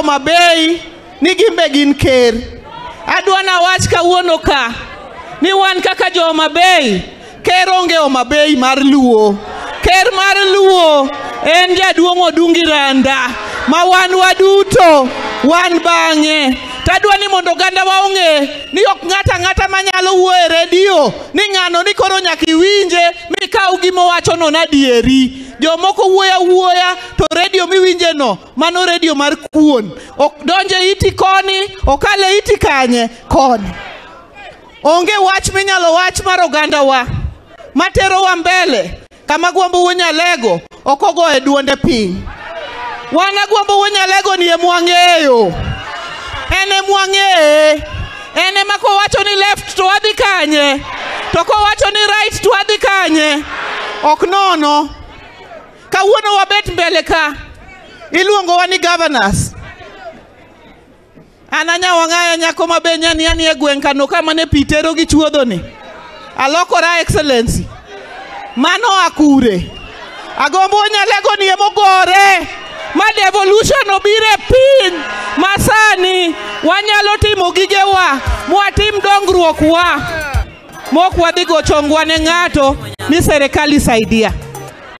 Homa Bay ni gimbe gin ker. Adwa nawach kawuono ka ni wan kaka jo Homa Bay, ker onge Homa Bay mar Luo. Ker mar Luo en jaduong' Odungi Randa ma wan waduto wan bang'e. Tadwa ni mondo oganda wa ong'e ni ok ng'ato ang'ata manyalo wuoyo e redio ni ng'ano ni koro nyaka iwinje mikaw gima owachono nadieri. Jomoko wuoyo awuoya to redio miwinje no mano redio mar kuon. Ok donje iti koni, okale iti kanye koni. Onge wach minyalo wach mar oganda wa materowa mbele kama Agwambo wuo Nyalego ok ogoye duonde piny. Wan Agwambo wuo Nyalego ni emwang'eyo. En emwang'eye. En ema kowacho ni left to wadhi kanye? To kowacho ni right to wadhi kanye? Ok nono. Kawuono wabet mbele ka. Iluongowa ni governors. An anyawang'aya nyako mabe nyani ani e gweng' kano kama ne pi tero gi chuodho ni. Alokora excellency. Mano akure. Agombo Nyalego ni emogore ma devolution obiro e piny masani wanyalo timo gigewa mwatim dongruok wa mok wadhi go chongwa ne ng'ato ni serikali saidia.